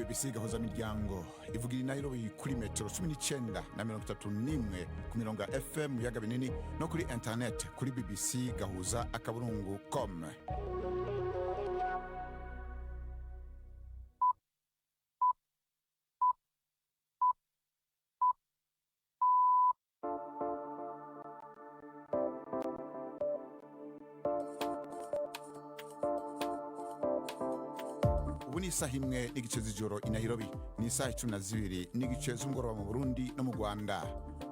BBC Gahuza Miryango ivugira i Nairobi kuri metero 19 na 31 ku mirongo ya FM mu biyaga binini no kuri internet kuri bbcgahuza.com. Ubu ni isaha 1:30 z'ijoro i Nairobi, ni isaha 12:30 z'umugoroba mu Burundi no mu Rwanda.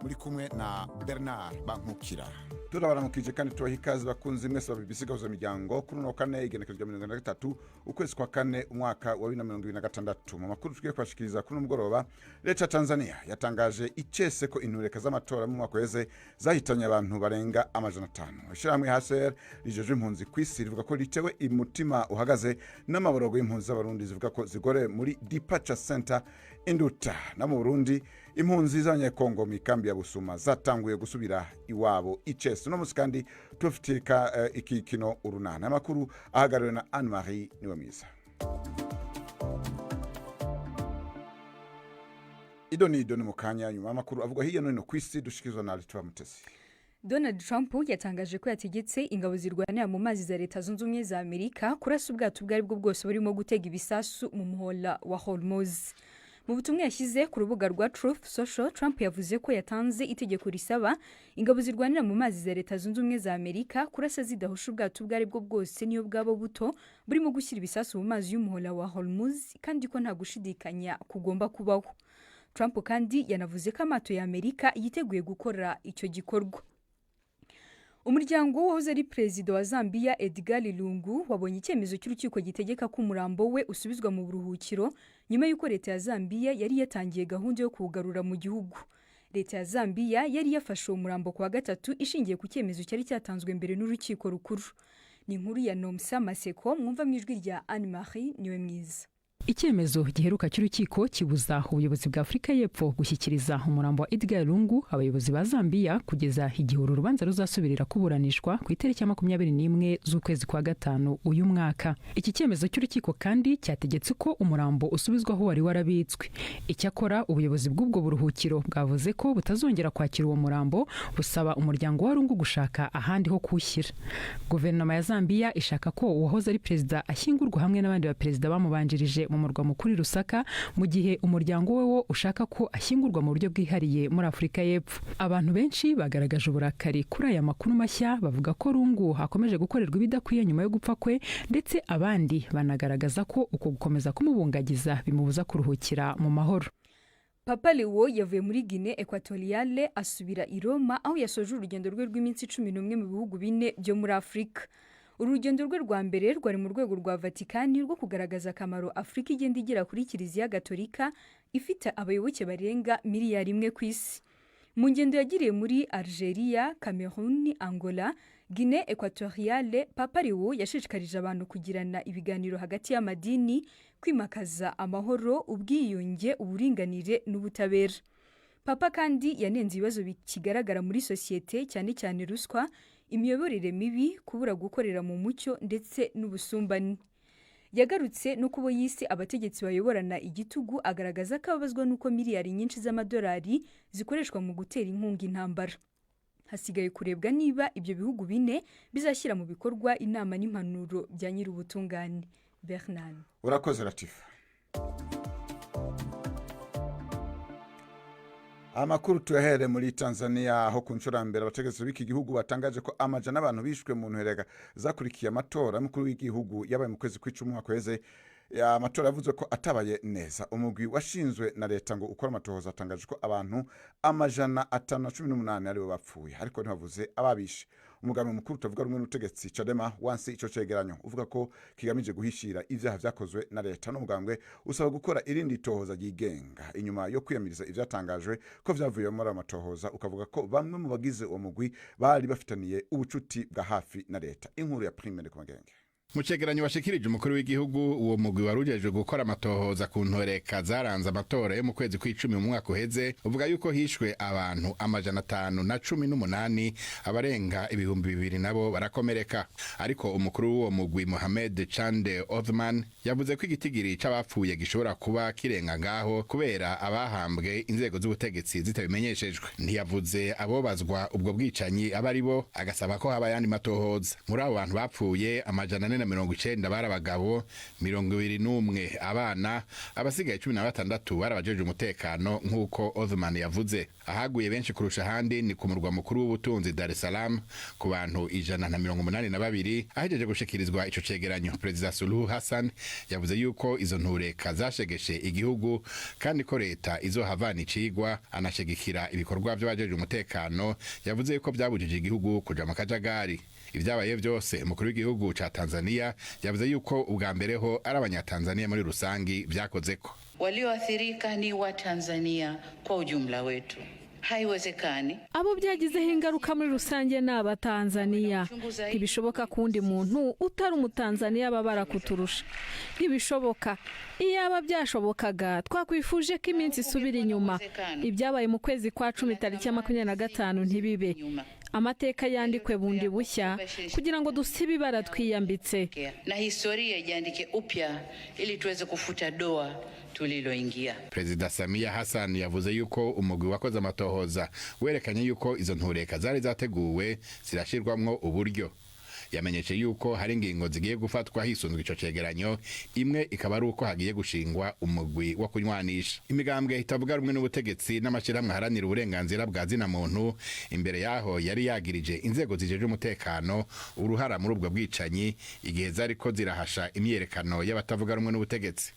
Muri kumwe na Bernard Bankukira. Turabaramukije kandi tubaha ikaze bakunzi mwese ba BBC Gahuza Miryango kuri uno wa kane, igenekerezo rya 43 ukwezi kwa kane umwaka wa 2026. Mu makuru tugiye kubashikiriza kuri uno mugoroba, leta ya Tanzania yatangaje icese ko intureka z'amatora mu mwaka uheze zahitanye abantu barenga 500. Ishirahamwe HCR rijejwe impunzi kw'isi rivuga ko ritewe umutima uhagaze n'amaborogo y'impunzi z'Abarundi zivuga ko zigore muri Departure Center Induta. Na mu Burundi, impunzi z'Abanyekongo mu ikambi ya Busuma zatanguye gusubira iwabo icese. Uno munsi kandi tubafitiye ikikino Urunana. Amakuru ahagarariwe na Anne Marie Niwemwiza. Ido ni ido ni mu kanya nyuma y'amakuru avugwa hirya no hino kw'isi dushikirizwa na Lituwa Mutesi. Donald Trump yatangaje ko yategetse ingabo zirwanira mu mazi za Leta Zunze Ubumwe za Amerika kurasa ubwato ubwo aribwo bwose burimo gutega ibisasu mu muhola wa Hormuz. Mu butumwa yashyize ku rubuga rwa Truth Social, Trump yavuze ko yatanze itegeko risaba ingabo zirwanira mu mazi za Leta Zunze Ubumwe za Amerika kurasa zidahusha ubwato ubwo aribwo bwose niyo bwaba buto burimo gushyira ibisasu mu mazi y'umuhola wa Hormuz, kandi ko nta gushidikanya kugomba kubaho. Trump kandi yanavuze ko amato ya Amerika yiteguye gukora icyo gikorwa. Umuryango wahoze ari perezida wa Zambia Edgar Lungu wabonye icyemezo cy'urukiko gitegeka ko umurambo we usubizwa mu buruhukiro nyuma y'uko leta ya Zambia yari yatangiye gahunda yo kuwugarura mu gihugu. Leta ya Zambia yari yafashe uwo murambo ku wa gatatu ishingiye ku cyemezo cyari cyatanzwe mbere n'urukiko rukuru. Ni inkuru ya Nomsa Maseko mwumva mu ijwi rya Anne Marie Niwe Mwiza. Icyemezo giheruka cy'urukiko kibuza ubuyobozi bwa Afurika y'Epfo gushyikiriza umurambo wa Edgar Lungu abayobozi ba Zambia kugeza igihe uru rubanza ruzasubirira kuburanishwa ku itariki ya 21 z'ukwezi kwa gatanu uyu mwaka. Iki cyemezo cy'urukiko kandi cyategetse ko umurambo usubizwa aho wari warabitswe. Icyakora ubuyobozi bw'ubwo buruhukiro bwavuze ko butazongera kwakira uwo murambo, busaba umuryango wa Lungu gushaka ahandi ho kuwushyira. Guverinoma ya Zambia ishaka ko uwahoze ari perezida ashyingurwa hamwe n'abandi baperezida bamubanjirije mu murwa mukuru Lusaka, mu gihe umuryango we wo ushaka ko ashyingurwa mu buryo bwihariye muri Afurika y'Epfo. Abantu benshi bagaragaje uburakari kuri aya makuru mashya, bavuga ko Lungu akomeje gukorerwa ibidakwiye nyuma yo gupfa kwe, ndetse abandi banagaragaza ko uko gukomeza kumubungagiza bimubuza kuruhukira mu mahoro. Papa Leo yavuye muri Guinée Equatoriale asubira i Roma, aho yasoje urugendo rwe rw'iminsi 11 mu bihugu bine byo muri Afurika. Urugendo rwe rwa mbere rwari mu rwego rwa Vatikani rwo kugaragaza akamaro Afurika igenda igira kuri Kiliziya Gatolika ifite abayoboke barenga miliyari 1 ku isi. Mu ngendo yagiriye muri Algeria, Cameroon, Angola, Guinée Equatoriale, Papa Leo yashishikarije abantu kugirana ibiganiro hagati y'amadini, kwimakaza amahoro, ubwiyunge, uburinganire n'ubutabera. Papa kandi yanenze ibibazo bikigaragara muri sosiyete, cyane cyane ruswa, imiyoborere mibi, kubura gukorera mu mucyo ndetse n'ubusumbane. Yagarutse no kubo yise abategetsi bayoborana igitugu, agaragaza ko ababazwa n'uko miliyari nyinshi z'amadolari zikoreshwa mu gutera inkunga intambara. Hasigaye kurebwa niba ibyo bihugu bine bizashyira mu bikorwa inama n'impanuro bya nyir'ubutungane. Bernard. Urakoze Latifa. Amakuru tuyahere muri Tanzania, aho ku nshuro ya mbere abategetsi b'iki gihugu batangaje ko amajana y'abantu bishwe mu ntureka zakurikiye amatora y'umukuru w'igihugu yabaye mu kwezi kw'icumi umwaka uheze. Amatora yavuze ko atabaye neza. Umugwi washinzwe na leta ngo ukora amatohoza atangaje ko abantu 518 aribo bapfuye, ariko ntibavuze ababishe. Umugambi mukuru utavuga rumwe n'ubutegetsi Chadema wanse ico cegeranyo, uvuga ko kigamije guhishira ivyaha vyakozwe na leta. N'umugambwe usaba gukora irindi tohoza ryigenga inyuma yo kwiyamiriza ivyatangajwe ko vyavuye muri ayo matohoza, ukavuga ko bamwe mu bagize uwo mugwi bari bafitaniye ubucuti bwa hafi na leta. Inkuru ya Prime ku Magenge. Mu cegeranyo washikirije umukuru w'igihugu, uwo mugwi warujejwe gukora amatohoza ku ntoreka zaranze amatora yo mu kwezi kw'icumi mu mwaka uheze uvuga yuko hishwe abantu 518, abarenga 2000 nabo barakomereka. Ariko umukuru w'uwo mugwi, Mohamed Chande Othman, yavuze ko igitigiri c'abapfuye gishobora kuba kirenga ngaho kubera abahambwe inzego z'ubutegetsi zitabimenyeshejwe. Ntiyavuze abobazwa ubwo bwicanyi aba ari bo, agasaba ko haba ayandi matohoza. Muri abo bantu bapfuye, 490 bari abagabo, 21 abana, abasigaye 16 bari abajejwe umutekano, nk'uko Othman yavuze. Ahaguye benshi kurusha ahandi ni ku murwa mukuru w'ubutunzi, Dar es Salaam, ku bantu 182. Ahejeje gushikirizwa ico cegeranyo, Perezida Suluhu Hassan yavuze yuko izo ntureka zashegeshe igihugu kandi ko leta izohavana icigwa, anashigikira ibikorwa vy'abajejwe umutekano yavuze yuko vyabujije igihugu kuja mu kajagari. Ibyabaye byose, umukuru w'igihugu ca Tanzania yavuze yuko ubwa mbere ho ari Abanyatanzania muri rusangi vyakozeko. Walioathirika ni Watanzania kwa ujumla wetu. Haiwezekani. Abo byagizeho ingaruka muri rusange ni Abatanzaniya. Ntibishoboka ko undi muntu utari Umutanzaniya aba kuturusha, ntibishoboka. Iyaba byashobokaga, twakwifuje ko iminsi isubira inyuma, ibyabaye mu kwezi kwa cumi tariki ya 25 ntibibe, amateka yandikwe bundi bushya kugira ngo dusibe ibara twiyambitse. Na historia ijiandike upya ili tuweze kufuta doa tuliloingia. Perezida Samia Hassan yavuze yuko umugwi wakoze amatohoza werekanye yuko izo ntureka zari zateguwe zirashirwamwo uburyo. Yamenyeshe yuko hari ingingo zigiye gufatwa hisunzwe ico cegeranyo, imwe ikaba ari uko hagiye gushingwa umugwi wo kunywanisha imigambwe itavuga rumwe n'ubutegetsi n'amashirahamwe aharanira uburenganzira bwa zina muntu. Imbere yaho yari yagirije inzego zijeje umutekano uruhara muri ubwo bwicanyi igihe zariko zirahasha imyiyerekano y'abatavuga rumwe n'ubutegetsi.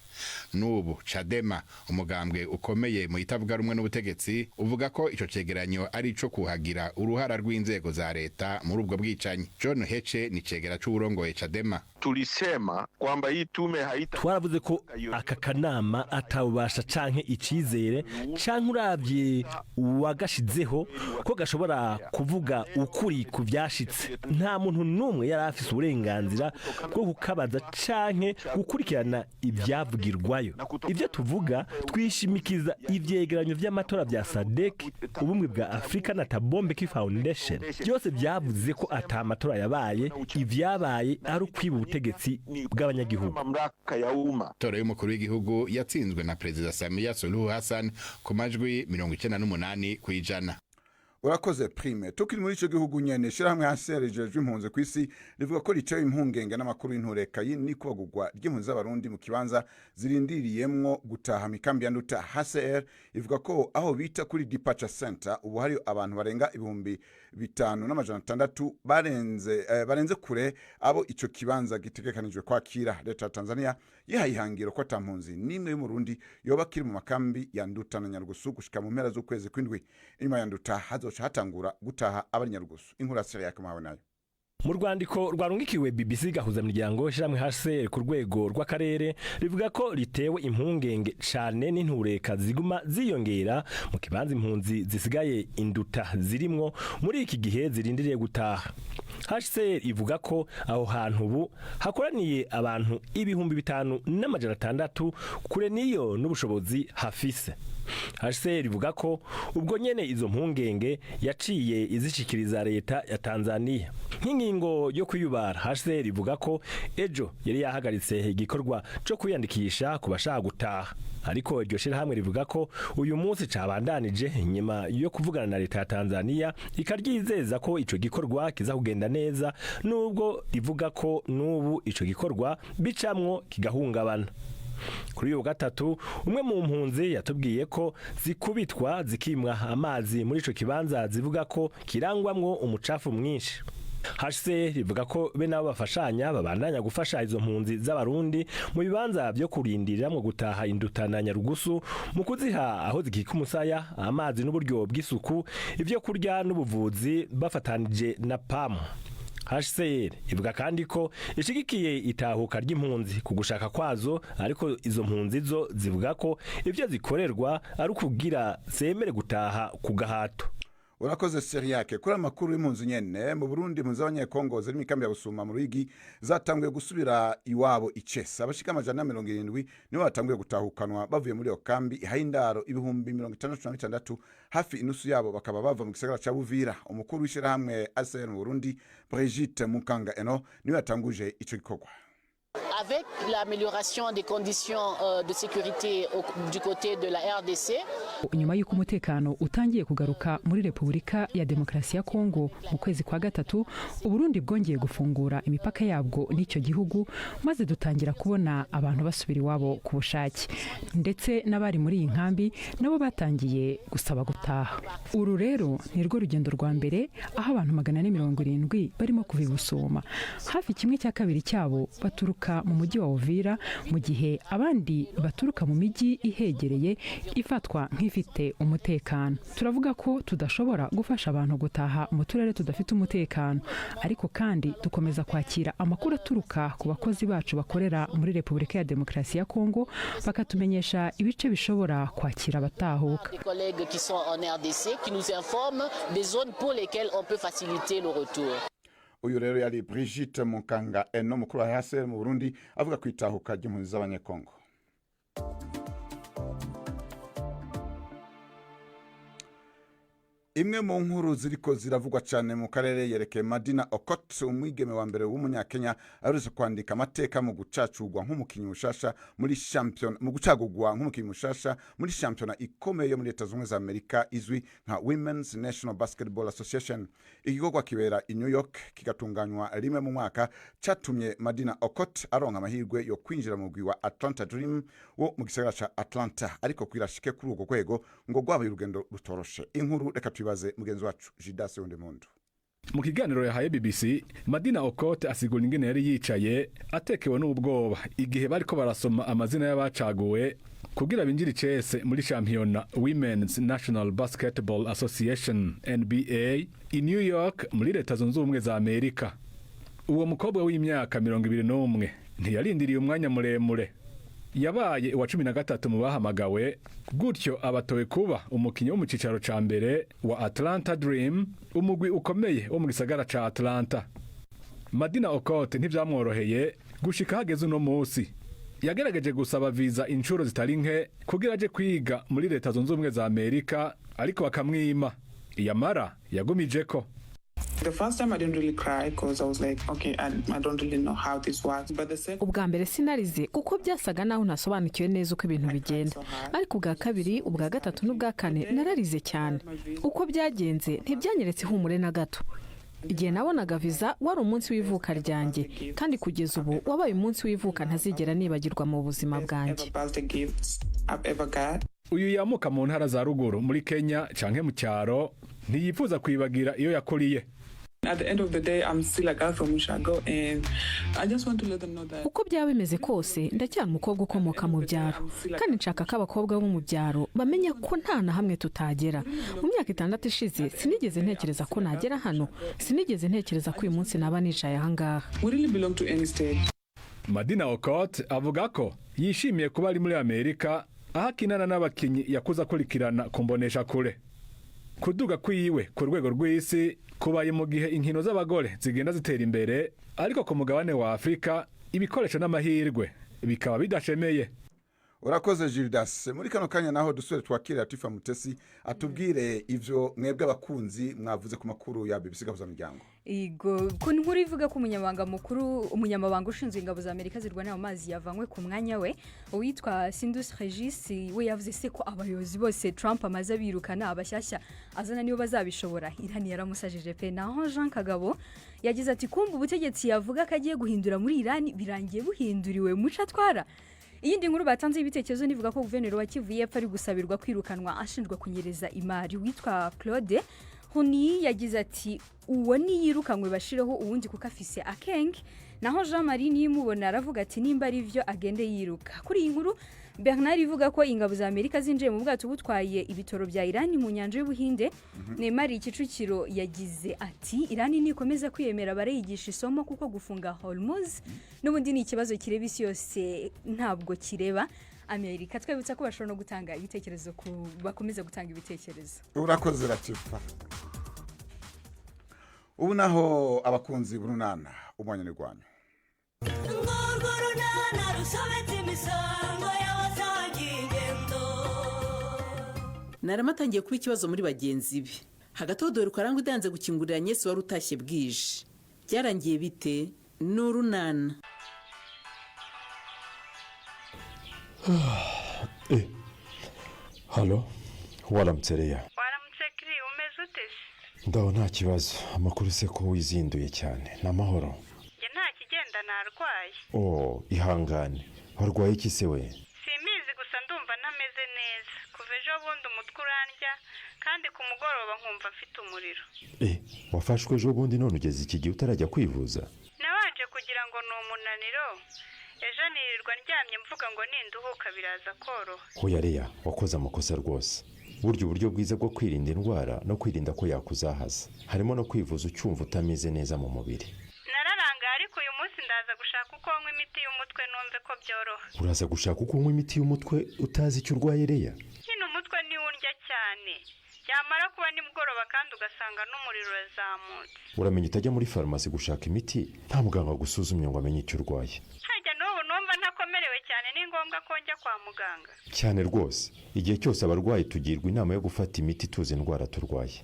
N'ubu Chadema, umugambwe ukomeye mu itavuga rumwe n'ubutegetsi, uvuga ko ico cegeranyo ari ico kuhagira uruhara rw'inzego za leta muri ubwo bwicanyi. John Heche ni cegera c'uwurongoye Chadema. Tulisema kwamba hii tume haita Twaravuze ko aka kanama atawubasha canke icizere canke uravye uwagashizeho ko gashobora kuvuga ukuri ku vyashitse. Nta muntu n'umwe yari afise uburenganzira bwo kukabaza canke gukurikirana ivyavugirwayo. Ivyo tuvuga twishimikiza ivyegeranyo vy'amatora vya SADC, Ubumwe bwa Afrika na Thabo Mbeki Foundation. Byose vyavuze ko ata matora yabaye, ivyabaye ari ukwiba ubutegetsi bw'abanyagihugu. Mamlaka ya umma. Amatora y'umukuru w'igihugu yatsinzwe na Perezida Samia Suluhu Hassan ku majwi 98%. Urakoze, Prime. Tukiri muri ico gihugu nyene, ishirahamwe HCR rijejwe impunzi ku isi rivuga ko ricewe impungenge n'amakuru y'intureka n'ikubagurwa ry'impunzi z'Abarundi mu kibanza zirindiriyemwo gutaha mikambi ya Nduta. HCR ivuga ko aho bita kuri departure center ubu hari abantu barenga 5600 barenze kure abo ico kibanza gitegekanijwe kwakira. Leta ya Tanzania yihaye ihangiro ko ata mpunzi n'imwe y'Umurundi yoba kiri mu makambi ya Nduta na Nyarugusu gushika mu mpera z'ukwezi kw'indwi. Inyuma ya Nduta hazoca hatangura gutaha abari Nyarugusu. Inkuru ya yakamuhawe nayo. Mu rwandiko rwarungikiwe BBC Gahuzamiryango, ishyirahamwe HCR ku rwego rw'akarere rivuga ko ritewe impungenge cane n'intureka ziguma ziyongera mu kibanza impunzi zisigaye Induta zirimwo muri iki gihe zirindiriye gutaha. HCR ivuga ko aho hantu ubu hakoraniye abantu 5600, kure niyo n'ubushobozi hafise. HCR ivuga ko ubwo nyene izo mpungenge yaciye izishikiriza leta ya Tanzania nk'ingingo yo kwiyubara. HCR ivuga ko ejo yari yahagaritse igikorwa co kwiyandikisha ku bashaka gutaha, ariko iryo shirahamwe rivuga ko uyu munsi cabandanije inyuma yo kuvugana na leta ya Tanzania, ikaryizeza ko ico gikorwa kiza kugenda neza, nubwo rivuga ko n'ubu ico gikorwa bicamwo kigahungabana. Kuri uyu gatatu, umwe mu mpunzi yatubwiye ko zikubitwa, zikimwa amazi muri ico kibanza zivuga ko kirangwamwo umucafu mwinshi. HCR rivuga ko be nabo bafashanya babandanya gufasha izo mpunzi z'Abarundi mu bibanza byo kurindiriramwo gutaha Induta na Nyarugusu, mu kuziha aho zikika umusaya, amazi n'uburyo bw'isuku, ivyo kurya n'ubuvuzi, bafatanije na PAM. HCR ivuga kandi ko ishigikiye itahuka ry'impunzi ku gushaka kwazo, ariko izo mpunzi zo zivuga ko ivyo zikorerwa ari ukugira zemere gutaha ku gahato. Urakoze, Seriake. Kuri amakuru y'impunzi nyene, mu Burundi impunzi z'Abanyekongo ziri mu ikambi ya Busuma mu Ruyigi zatanguye gusubira iwabo icese. Abashika 170 nibo batanguye gutahukanwa bavuye muri iyo kambi ihaye indaro 66,000, hafi inusu yabo bakaba bava mu gisagara ca Buvira. Umukuru w'ishirahamwe ACR mu Burundi, Brigitte Mukanga Eno, niwe yatanguje ico gikorwa. Avec l'amélioration des conditions de sécurité du côté de la RDC, Nyuma y'uko umutekano utangiye kugaruka muri Repubulika ya Demokarasi ya Kongo mu kwezi kwa gatatu, Uburundi bwongeye gufungura imipaka yabwo n'icyo gihugu, maze dutangira kubona abantu basubira iwabo ku bushake, ndetse n'abari muri iyi nkambi nabo batangiye gusaba gutaha. Uru rero ni rwo rugendo rwa mbere aho abantu 470 barimo kuva i Busuma. Hafi kimwe cya kabiri cyabo baturuka mu mujyi wa Uvira, mu gihe abandi baturuka mu mijyi ihegereye ifatwa nk'ifite umutekano. Turavuga ko tudashobora gufasha abantu gutaha mu turere tudafite umutekano, ariko kandi dukomeza kwakira amakuru aturuka ku bakozi bacu bakorera muri Repubulika ya Demokarasi ya Kongo, bakatumenyesha ibice bishobora kwakira abatahuka. Des collègues qui sont en RDC qui nous informent des zones pour lesquelles on peut faciliter le retour. Uyu rero yari Brigitte Mukanga Eno, mukuru wa HCR mu Burundi, avuga ku itahuka ry'impunzi z'Abanyekongo. Imwe mu nkuru ziriko ziravugwa cyane mu karere yerekeye Madina Okot, umwigeme wa mbere w'Umunyakenya aherutse kwandika amateka mu gucacugwa nk'umukinnyi mushasha muri shampiyona, mu gucagugwa nk'umukinnyi mushasha muri shampiyona ikomeye yo muri Leta Zunze Ubumwe za Amerika izwi nka Women's National Basketball Association. Igikorwa kibera i New York, kigatunganywa rimwe mu mwaka, catumye Madina Okot aronka amahirwe yo kwinjira mu mugwi wa Atlanta Dream wo mu gisagara ca Atlanta. Ariko kwirashike kuri urwo rwego ngo rwabaye urugendo rutoroshe. Inkuru reka tuyibaze mugenzi wacu Judas Mundu. Mu kiganiro yahaye BBC, Madina Okot asigura ingene yari yicaye atekewe n'ubwoba igihe bariko barasoma amazina y'abacaguwe kugira binjire icese muri shampiyona Women's National Basketball Association, NBA, i New York muri Leta Zunze Ubumwe za Amerika. Uwo mukobwa w'imyaka 21 ntiyarindiriye umwanya muremure, yabaye uwa 13 mu bahamagawe, gutyo abatowe kuba umukinnyi wo mu cicaro ca mbere wa Atlanta Dream, umugwi ukomeye wo mu gisagara ca Atlanta. Madina Okot ntivyamworoheye gushika hageze uno musi. Yagerageje gusaba viza inshuro zitari nke kugira aje kwiga muri Leta Zunze Ubumwe za Amerika, ariko bakamwima. Iyamara yagumijeko. The first time I didn't really cry because I was like, okay, I don't really know how this works. But the second Ubwa mbere sinarize kuko byasaga naho ntasobanukiwe neza uko ibintu bigenda, ariko ubwa kabiri, ubwa gatatu n'ubwa kane nararize cyane. Uko byagenze ntibyanyeretse ihumure na gato. Igihe nabonaga viza wari umunsi w'ivuka ryanjye, kandi kugeza ubu wabaye umunsi w'ivuka ntazigera nibagirwa mu buzima bwanjye. ever birthday gifts I've ever got. Uyu yamuka mu ntara za ruguru muri Kenya canke mu cyaro ntiyifuza kwibagira iyo yakuriye. At the end of the day, I'm still a girl from Ushago, and I just want to let them know that Uko byaba bimeze kose, ndacyari umukobwa ukomoka mu byaro, kandi nshaka ko abakobwa bo mu byaro bamenya ko nta na hamwe tutagera. Mu myaka 6 ishize sinigeze ntekereza ko nagera hano, sinigeze ntekereza ko uyu munsi naba nicaye ahangaha. we really belong to any state. Madina Okot avuga ko yishimiye kuba ari muri Amerika, aho akinana n'abakinyi yakuze akurikirana ku mbonesha kure. Kuduga kwiwe ku rwego rw'isi kubaye mu gihe inkino z'abagore zigenda zitera imbere, ariko ku mugabane wa Afurika ibikoresho n'amahirwe bikaba bidashemeye. Urakoze, Gildas. Muri kano kanya naho dusubire twakire Latifa Mutesi atubwire ivyo mwebwe abakunzi mwavuze ku makuru ya BBC Gahuza Miryango. Igo ku nkuru ivuga ko umunyamabanga mukuru, umunyamabanga ushinzwe ingabo za Amerika zirwanira mu mazi yavanywe ku mwanya we, uwitwa Sindus Regis we yavuze se ko abayobozi bose Trump amaze abirukana, abashyashya azana nibo bazabishobora? Irani yaramusajije pe. Naho Jean Kagabo yagize ati: "Kumva ubutegetsi yavuga ko agiye guhindura muri Irani birangiye buhinduriwe muco atwara." Iyindi nkuru batanze ibitekerezo nivuga ko guverineri wa Kivu y'Epfo ari gusabirwa kwirukanwa ashinjwa kunyereza imari. Witwa Claude Huni yagize ati: "Uwo niyirukanywe bashireho uwundi kuko afise akenge." Naho Jean Marie Niyimubona aravuga ati: "Nimba ari byo agende yiruka." Kuri iyi nkuru Bernard ivuga ko ingabo za Amerika zinjiye mu bwato butwaye ibitoro bya Irani mu nyanja y'Ubuhinde, Neymar Kicukiro yagize ati: "Irani nikomeza kwiyemera barayigisha isomo, kuko gufunga Hormuz n'ubundi ni ikibazo kireba isi yose, ntabwo kireba Amerika. Twibutsa ko bashobora no gutanga ibitekerezo, ku bakomeza gutanga ibitekerezo. Urakoze Latifa. Ubu naho, abakunzi b'Urunana, umwanya ni rwanyu. Urwo runana rusobetse imisango y'abasangiye ingendo. Narama atangiye kuba ikibazo muri bagenzi be. Hagati aho, dore ukarangwa idanze gukingurira Nyesi wari utashye bwije. Byarangiye bite? Ni Urunana. Halo, waramutse Reya? Waramutse Kiri, umeze ute se? Ndaho, nta kibazo. Amakuru se ko wizinduye cyane, ni amahoro? Njye nta kigenda, narwaye. Oh, ihangane. Warwaye iki se we? Simbizi, gusa ndumva ntameze neza kuva ejo bundi. Umutwe urandya kandi ku mugoroba nkumva mfite umuriro. Eh, wafashwe ejo bundi none ugeze iki gihe utarajya kwivuza? Nabanje kugira ngo ni umunaniro. Ejo nirirwa ndyamye mvuga ngo ninduhuka biraza koroha. Hoya Reya, wakoze amakosa rwose. Burya uburyo bwiza bwo kwirinda indwara no kwirinda ko yakuzahaza harimo no kwivuza ucyumva utameze neza mu mubiri. Nararangaye, ariko uyu munsi ndaza gushaka uko nywa imiti y'umutwe numve ko byoroha. Uraza gushaka uko unywa imiti y'umutwe utazi icyo urwaye, Reya? Nyine umutwe niwundya cyane, byamara kuba nimugoroba kandi ugasanga n'umuriro urazamutse. Uramenya utajya muri farumasi gushaka imiti nta muganga wagusuzumye ngo amenye icyo urwaye. Hajya n'ubu numva ntakomerewe cyane, ni ngombwa ko njya kwa muganga? Cyane rwose. Igihe cyose abarwayi tugirwa inama yo gufata imiti tuzi indwara turwaye,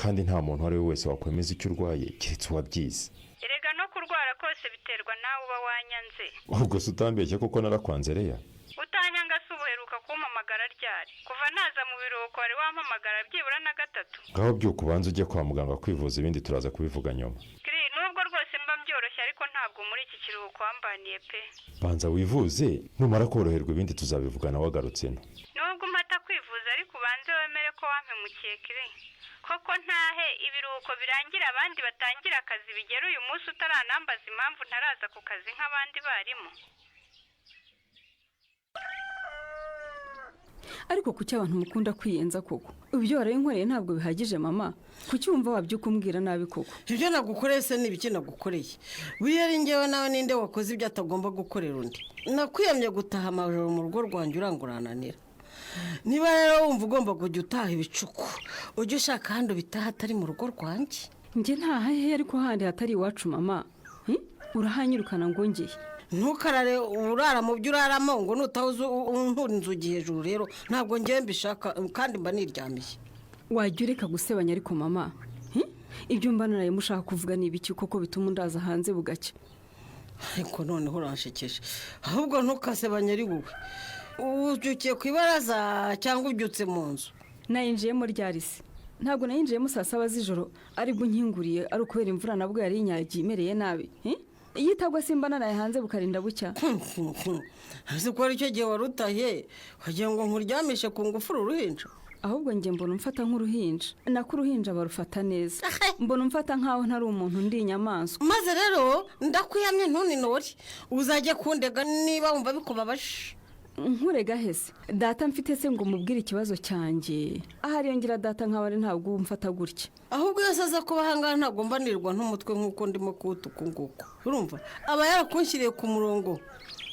kandi nta muntu uwo ari we wese wakwemeza icyo urwaye keretse uwabyize. Erega no kurwara kose biterwa nawe uba wanyanze. Ubwo se utambeshye kuko narakwanze, Reya? Utanyanga se ubuheruka kumpamagara ryari? Kuva naza mu biruhuko wari wampamagara byibura na gatatu? Ngaho byuka ubanza ujye kwa muganga kwivuza, ibindi turaza kubivuga nyuma. Kiri, nubwo rwose mba mbyoroshye, ariko ntabwo muri iki kiruhuko wambaniye pe. Banza wivuze, numara koroherwa ibindi tuzabivugana wagarutse ino. Nubwo umpata kwivuza, ariko ubanze wemere ko wampemukiye, Kiri. Koko ntahe ibiruhuko birangira abandi batangira akazi, bigera uyu munsi utaranambaza impamvu ntaraza ku kazi nk'abandi barimu. Ariko kuki abantu mukunda kwiyenza koko? Ibyo waraye ntabwo bihagije mama? Kuki wumva wabyuka umbwira nabi koko? Ibyo nagukoreye se ni ibiki nagukoreye? Buriya ari njyewe nawe, ninde wakoze ibyo atagomba gukorera undi? Nakwiyamye gutaha amajoro mu rugo rwanjye urangurananira. Niba rero wumva ugomba kujya utaha ibicuku, ujye ushaka ahandi ubitaha atari mu rugo rwanjye. Njye ntahahe ariko handi hatari iwacu mama? Urahanyirukana ngo ngeye? Ntukarare urara mu byo uraramo ngo nutahuze unkura inzugi hejuru. Rero ntabwo ngewe mbishaka kandi mba niryamiye. Wajya ureka gusebanya ariko mama? Ibyo mba naraye mushaka kuvuga ni ibiki koko bituma undaza hanze bugacya? Ariko noneho uranshekeje. Ahubwo ntukasebanye ari wowe. Ubyukiye ku ibaraza cyangwa ubyutse mu nzu? Nayinjiyemo ryari se? Ntabwo nayinjiyemo saa 7 z'ijoro, aribwo unkinguriye, ari ukubera imvura nabwo yari inyagiye imereye nabi. Iyo itagwa simba naraye hanze bukarinda bucya. Uzi ko ari cyo gihe wari utahiye, wagira ngo nkuryamishe ku ngufu uruhinja. Ahubwo njye mbona umfata nk'uruhinja. Nako uruhinja barufata neza. Mbona umfata nk'aho ntari umuntu, ndi inyamaswa. Maze rero ndakwiyamye, ntuninore, uzajya kundega niba wumva bikubabaje. Nkurega hese? Data mfite se ngo mubwire ikibazo cyanjye? Ahari yongera data nkawe ari, ntabwo umfata gutya. Ahubwo iyo aza kuba ahangaha ntabwo mba nirwa n'umutwe nk'uko ndimo kuwutuka nguko. Urumva aba yarakunshyiriye ku murongo,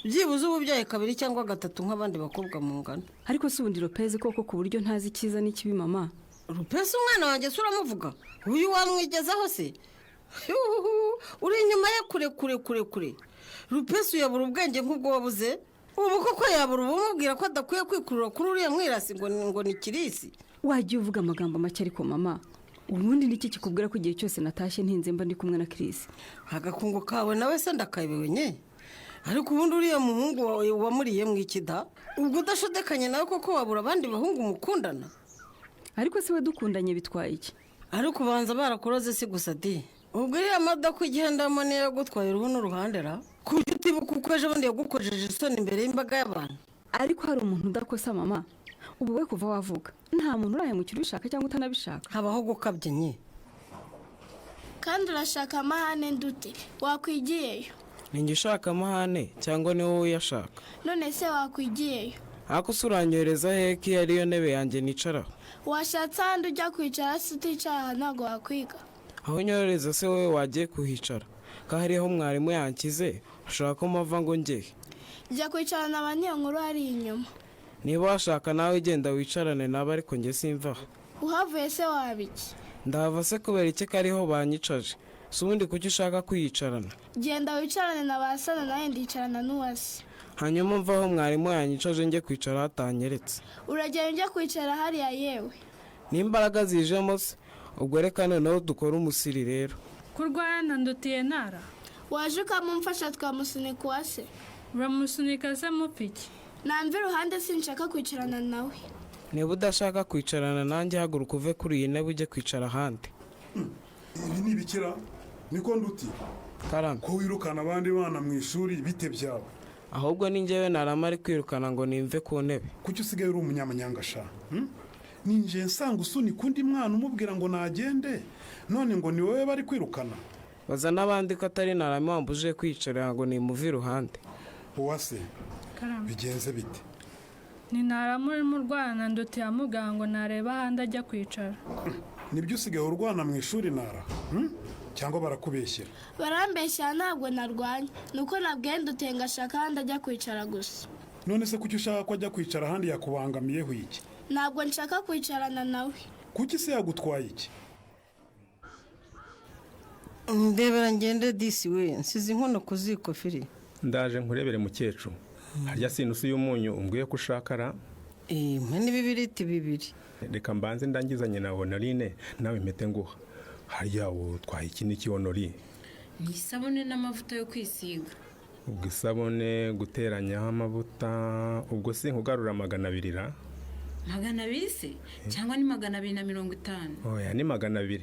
byibuze uba ubyaye kabiri cyangwa gatatu nk'abandi bakobwa mu ngano. Ariko si ubundi Rupezi koko, ku buryo ntazi icyiza n'ikibi mama? Rupezi umwana wanjye se uramuvuga? Uyu wamwigezaho se? Uri inyuma ye kure kure kure kure. Rupezi uyabura ubwenge nk'ubwo wabuze ubu koko? Yabura ubumubwira ko adakwiye kwikurura kuri uriya mwirasi ngo ni Kirisi? Wajya uvuga amagambo make ariko mama. Ubundi niki kikubwira ko igihe cyose natashye ntinze mba ndi kumwe na Kirisi? Agakungu kawe nawe se ndakayobewe nye. Ariko ubundi uriya muhungu wawe wamuriye mu ikida, ubwo udashodekanye nawe koko wabura abandi bahungu mukundana? Ariko se we dukundanye bitwaye iki? Ariko ubanza barakoroze si gusa di. Ubwo iriya modoka ugendamo niyo yagutwaye uruhu n'uruhande ra, ku buryo utibuka uko ejo bundi yagukojeje isoni imbere y'imbaga y'abantu? Ariko hari umuntu udakosa mama? Ubu we kuva wavuga nta muntu urahemukira ubishaka cyangwa utanabishaka. Habaho gukabya nye. Kandi urashaka amahane ndute? Wakwigiyeyo. Ninjye ushaka amahane cyangwa ni wowe uyashaka? None se wakwigiyeyo? Ariko se uranyohereza hehe ko iyo ariyo ntebe yanjye nicaraho? Washatse ahandi ujya kwicara se? Uticara aha ntabwo wakwiga. Aho unyohereza se wowe wagiye kuhicara ko hariho mwarimu yankize? Ushaka ko mpava ngo njyehe? Jya kwicarana ba niyo nkuru hari inyuma. Niba washaka nawe genda wicarane nabo, ariko njye simva aha. Uhavuye se waba iki? Ndahava se kubera iki kariho banyicaje? Si ubundi kuki ushaka kwiyicarana? Genda wicarane na ba Sano, nawe ndicarana n'Uwase. Hanyuma mvaho mwarimu yanyicaje njye kwicara hatanyeretse. Uragenda ujya kwicara hariya yewe. N'imbaraga zijemo se ubwo? Reka noneho dukore umusiri rero. Kurwana ndutiye ntara. Waje ukamumfasha twamusunika, Uwase. Uramusunika se mupiki? Namva iruhande, sinshaka kwicarana nawe. Niba udashaka kwicarana nanjye, haguruka uve kuri iyi ntebe ujye kwicara ahandi. Ibi ni ibikira niko nduti? Karame. Ko wirukana abandi bana mu ishuri, bite byawe? Ahubwo ni njyewe narama ari kwirukana ngo nimve ku ntebe. Kuki usigaye uri umunyamanyangasha? Ninjiye nsanga usunika undi mwana umubwira ngo nagende, none ngo ni wowe bari kwirukana. Baza n'abandi ko atari narama wambujije kwiyicarira ngo nimuve iruhande. Uwase, Karame. bigenze bite? Ni ntaramu urimo urwana ndutiye, amubwira ngo nareba ahandi ajya kwicara. Nibyo usigaye urwana mu ishuri nara? Cyangwa barakubeshyera? Barambeshyira, ntabwo narwanya, ni uko nabwiye ndutiye ngo ashaka ahandi ajya kwicara gusa. None se kuki ushaka ko ajya kwicara ahandi? Yakubangamiyeho iki? Ntabwo nshaka kwicarana nawe. Kuki se? Yagutwaye iki? Ndebera ngende disi we, nsize inkono ku ziko firi. Ndaje nkurebere mukecuru. Harya si inusu y'umunyu umbwiye ko ushaka ra? Mpe n'ibibiriti bibiri. Reka mbanze ndangizanye na Honorine, nawe impete nguha. Harya utwaye iki n'iki, Honori? Ni isabune n'amavuta yo kwisiga. Ubwo isabune guteranyaho amavuta, ubwo si nkugarura 200 ra? 200 se cyangwa ni 250? Oya, ni 200.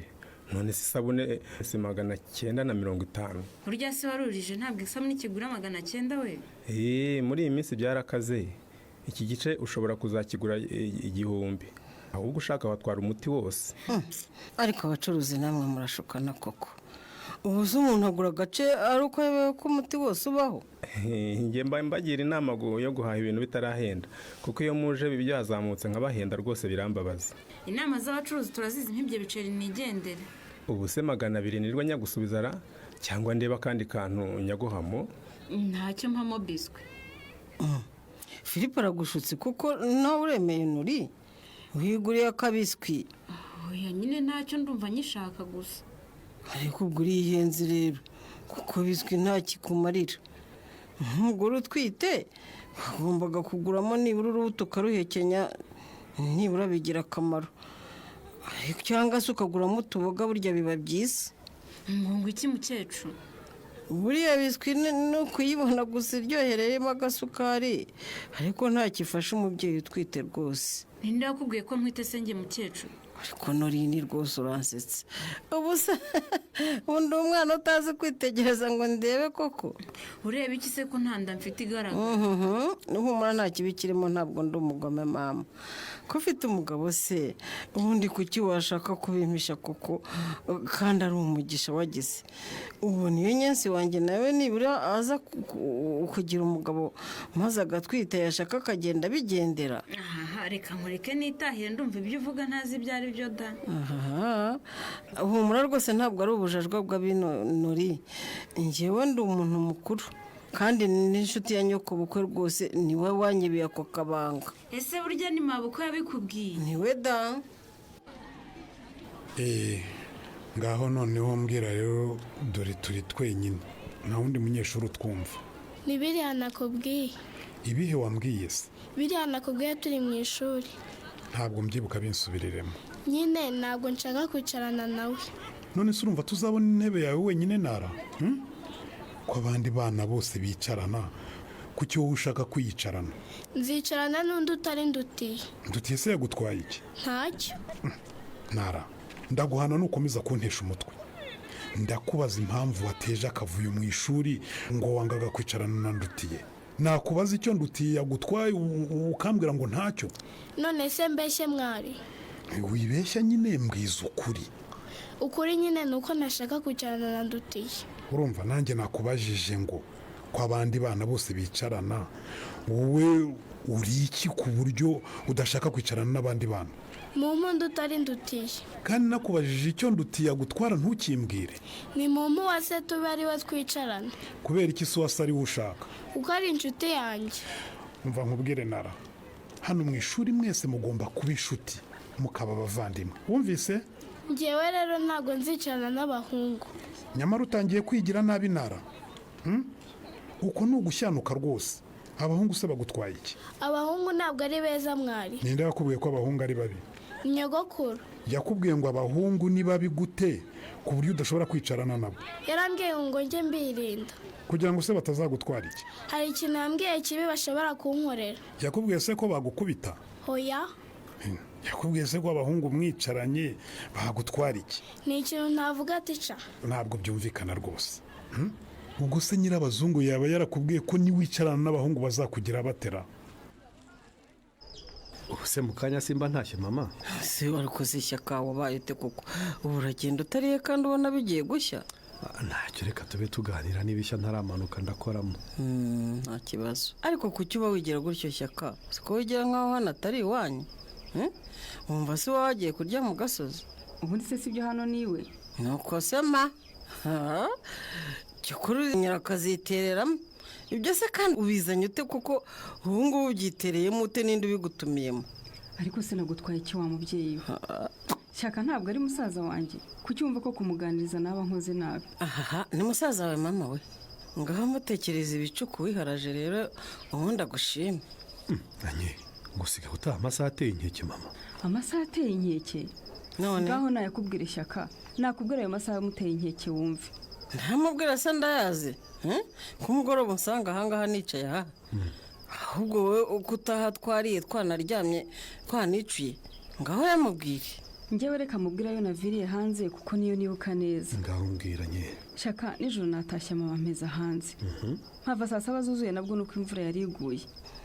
None se isabune si 950? Burya se warurije, ntabwo isabune ikigura 900 we. Ee, muri iyi minsi byarakaze. Iki gice ushobora kuzakigura 1000, ahubwo ushaka watwara umuti wose. Ariko abacuruzi namwe murashukana koko. Ubu se umuntu agura agace ari uko yemewe ko umuti wose ubaho? Njye mba mbagira inama yo guhaha ibintu bitarahenda, kuko iyo muje biba byazamutse nkabahenda, rwose birambabaza. Inama z'abacuruzi turazizi. Nk'ibyo biceri nigendere. Ubu se 200 nirwa nyagusubiza ra, cyangwa ndeba akandi kantu nyaguhamo? Ntacyo mpamo biswi. Philippe aragushutse kuko nawe uremeye nuri wiguriye akabiswi. Oya nyine, ntacyo, ndumva nyishaka gusa. Ariko ubwo urihenze rero, kuko biswi nta kikumarira. Nk'umugore utwite wagombaga kuguramo nibura urubuto ukaruhekenya, nibura bigira akamaro. Ariko cyangwa se ukaguramo utuboga, burya biba byiza. Ngo iki mukecuru? Buriya biswi ni ukuyibona gusa iryohereyemo agasukari, ariko nta kifasha umubyeyi utwite rwose. Ninde wakubwiye ko ntwite se njye mukecuru? Ariko norini rwose uransetse. Ubu se undi umwana utazi kwitegereza ngo ndebe koko? Ureba iki se ko nta nda mfite igaragara? Nuhumura nta kibi kirimo, ntabwo ndi umugome mama. Ko ufite umugabo se ubundi kuki washaka kubimpisha koko, kandi ari umugisha wagize? Ubu niyo nyensi wanjye nawe nibura aza kugira umugabo maze agatwita, yashaka akagenda bigendera. Aha reka nkureke nitahire, ndumva ibyo uvuga ntazi ibyo ari byo da. Aha humura rwose, ntabwo ari ubujajwa bw'abinori. Njyewe ndi umuntu mukuru kandi n'inshuti ya nyoko bukwe rwose, niwe wanyibiye ako kabanga. Ese burya ni mabukwe yabikubwiye? Niwe da. Eee, ngaho noneho mbwira rero, dore turi twenyine, nta wundi munyeshuri utwumva. Ni biriya nakubwiye. Ibihe wambwiye se? Biriya nakubwiye turi mu ishuri. Ntabwo mbyibuka, binsubiriremo. Nyine ntabwo nshaka kwicarana nawe. None se urumva tuzabona intebe yawe wenyine nara? Ko abandi bana bose bicarana, kuki wowe ushaka kwiyicarana? Nzicarana n'undi utari ndutiye. Ndutiye se yagutwaye iki? Ntacyo. Nara, ndaguhana nukomeza kuntesha umutwe. Ndakubaza impamvu wateje akavuyo mu ishuri ngo wangaga kwicarana na Ndutiye. Nakubaza icyo Ndutiye yagutwaye, ukambwira ngo ntacyo. None se mbeshye mwari? Wibeshya nyine, mbwiza ukuri. Ukuri nyine ni uko ntashaka kwicarana na Ndutiye. Urumva nanjye nakubajije ngo ko abandi bana bose bicarana, wowe uri iki ku buryo udashaka kwicarana n'abandi bana? Mu mpundi utari Ndutiye. Kandi nakubajije icyo Ndutiye agutwara ntukimbwire. Ni mu mpu wase tube ari we twicarana. Kubera iki se uwase ari we ushaka? Kuko ari inshuti yanjye. Umva nkubwire Nara, hano mu ishuri mwese mugomba kuba inshuti, mukaba abavandimwe, wumvise? Ngewe rero ntabwo nzicarana n'abahungu. Nyamara utangiye kwigira nabi Nara. Uko ni ugushyanuka rwose. Abahungu se bagutwaye iki? Abahungu ntabwo ari beza mwari. Ninde yakubwiye ko abahungu ari babi? Nyogokuru. Yakubwiye ngo abahungu ni babi gute ku buryo udashobora kwicarana nabo? Yarambwiye ngo njye mbirinda. Kugira ngo se batazagutwara iki? Hari ikintu yambwiye kibi bashobora kunkorera. Yakubwiye se ko bagukubita? Hoya. Yakubwiye se ko abahungu mwicaranye bagutwara iki? Ni ikintu ntavuga tica. Ntabwo byumvikana rwose. Ubwo se nyirabazungu yaba yarakubwiye ko niwicarana n'abahungu bazakugira batera? Ubu se mu kanya simba ntashye mama? Si wari ishyaka wabaye ute koko? Ubu uragenda utariye kandi ubona bigiye gushya. Ntacyo, reka tube tuganira n'ibishya ntaramanuka ndakoramo. Nta kibazo, ariko kuki uba wigira gutyo shyaka? Siko wigira nkaho hano atari iwanyu. Wumva se uba wagiye kurya mu gasozi? Ubundi se si ibyo hano niwe? Nuko se ma cyokora nyirakazitereramo ibyo se kandi ubizanye ute kuko ubu ngubu ubyitereyemo ute n'indi ubigutumiyemo? Ariko se nagutwaye iki wa mubyeyi we? Shyaka ntabwo ari musaza wanjye, kuki wumva ko kumuganiriza naba nkoze nabi? Aha ni musaza wawe mama we, ngaho mutekereza ibicuku wiharaje rero ubundi agushime. Anye gusiga utaha amasaha ateye inkeke mama. Amasaha ateye inkeke? None ngaho nayakubwira ishyaka, nakubwira ayo masaha amuteye inkeke wumve. Ntamubwira se ndayazi ku mugoroba usanga ahangaha nicaye aha, ahubwo wowe uko utaha twariye twanaryamye twanicuye, ngaho yamubwire. Njyewe reka mubwire ayo naviriye hanze kuko niyo nibuka neza. Ngaho mbwira nye. Shaka nijoro natashye mama mpeza hanze, mpava saa saba zuzuye nabwo nuko imvura yari iguye.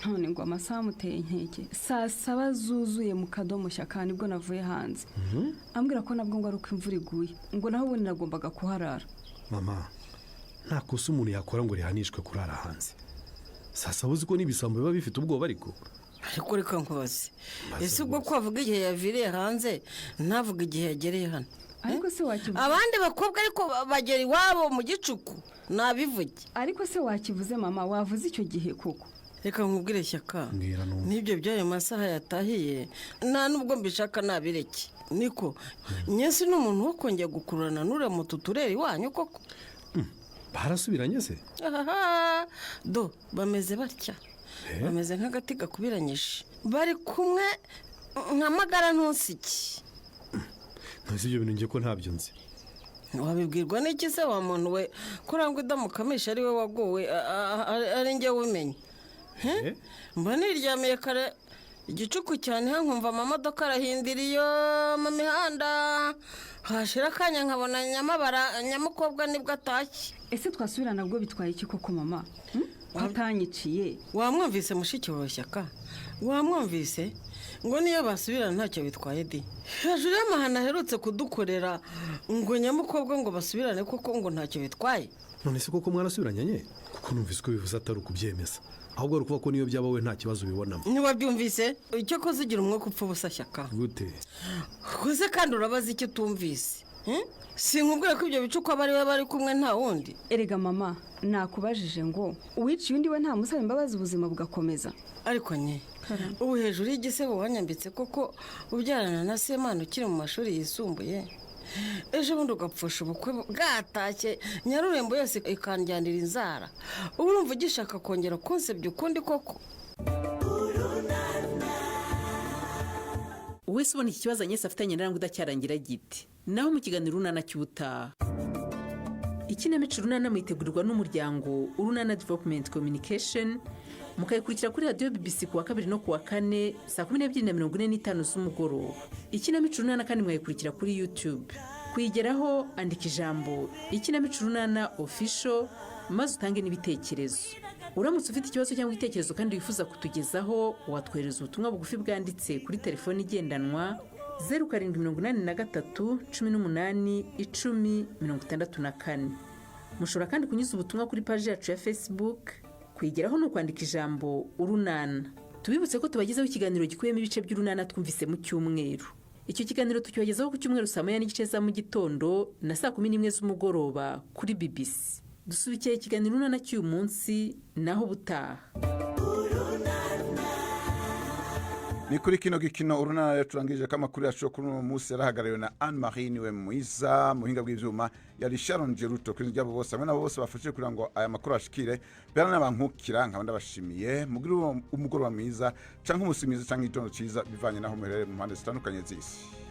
None ngo amasaha amuteye inkeke saa saba zuzuye mu kadomo shyaka nibwo navuye hanze. Ambwira ko nabwo ngo ari uko imvura iguye, ngo naho ubundi nagombaga kuharara. Mama, nta kosa umuntu yakora ngo rihanishwe kurara hanze saa saba, uzi ko n'ibisambo biba bifite ubwoba ariko. Ariko reka nkubaze, ese ubwo ko avuga igihe yaviriye hanze ntavuga igihe yagereye hano? Ariko se wakivuze? Abandi bakobwa ariko bagera iwabo mu gicuku nabivuge. Ariko se wakivuze mama, wavuze icyo gihe koko? Reka nkubwire shyaka, n'ibyo by'ayo masaha yatahiye nta n'ubwo mbishaka nabireke. Niko nyesi ni umuntu wo kongera gukururana n'uriya mutu turere iwanyu koko? Barasubiranye se? Do bameze batya, bameze nk'agati gakubiranyije, bari kumwe nka magara ntusiki. Ntuzi ibyo bintu ngiye ko ntabyo nzi. Wabibwirwa n'iki se wa muntu we kurangwa idamukamisha ari we waguwe ari njye umenya? Mba niryamiye kare igicuku cyane nkumva amamodoka arahindira iyo mu mihanda, hashira akanya nkabona nyamabara nyamukobwa nibwo atashye. Ese twasubirana nabwo bitwaye iki koko mama? Watanyiciye. Wamwumvise mushiki wawe shyaka? Wamwumvise ngo niyo basubirana ntacyo bitwaye di? Hejuru y'amahano aherutse kudukorera ngo nyamukobwa ngo basubirane koko ngo ntacyo bitwaye. None se koko mwarasubiranye nye? Kuko numvise ko bivuze atari ukubyemeza, ahubwo ari ukuvuga ko niyo byaba we nta kibazo ubibonamo. Ntiwabyumvise? Icyo koze ugira umwuka upfa ubusa shyaka. Gute? Koze kandi urabaza icyo utumvise. Sinkubwira ko ibyo bicuko aba ari we bari kumwe nta wundi. Erega mama, nakubajije ngo uwiciye undi we nta musaba imbabazi ubuzima bugakomeza. Ariko nye ubu hejuru y'igisebo wanyambitse koko ubyarana na Semana ukiri mu mashuri yisumbuye, ejo bundi ugapfusha ubukwe bwatashye Nyarurembo yose ikandyanira inzara, ubu urumva ugishaka kongera kunsebya ukundi koko? Uwese ubona iki kibazo Agnès afitanye na Rangwida cyarangira gite? Naho mu kiganiro Urunana cy'ubutaha. Ikinamico Urunana mwitegurirwa n'umuryango Urunana Development Communication, mukayikurikira kuri radiyo BBC kuwa kabiri no kuwa kane saa 12:45 z'umugoroba. Ikinamico Urunana kandi mwayikurikira kuri YouTube. Kuyigeraho andika ijambo Ikinamico Urunana Official maze utange n'ibitekerezo. Uramutse ufite ikibazo cyangwa igitekerezo kandi wifuza kutugezaho, watwohereza ubutumwa bugufi bwanditse kuri telefoni igendanwa 0783 18 10 64. Mushobora kandi kunyuza ubutumwa kuri paji yacu ya Facebook. Kuyigeraho ni ukwandika ijambo Urunana. Tubibutse ko tubagezaho ikiganiro gikubiyemo ibice by'Urunana twumvise mu cyumweru. Icyo kiganiro tukibagezaho ku cyumweru saa 1:30 za mu gitondo na saa 11 z'umugoroba kuri BBC. Dusubikiye ikiganiro Urunana cy'uyu munsi, naho ubutaha. Ni kuri kino gikino Urunana rero turangije ko amakuru yacu yo kuri uno munsi yarahagarariwe na Anne Marie Niwe Mwiza, muhinga bw'ivyuma yari Sharon Geruto. Kuri ryabo bose hamwe nabo bose bafashije kugira ngo aya makuru ashikire, bera n'abankukira, nkaba ndabashimiye. Mugire umugoroba mwiza canke umusi mwiza canke igitondo ciza, bivanye naho muherereye mu mpande zitandukanye z'isi.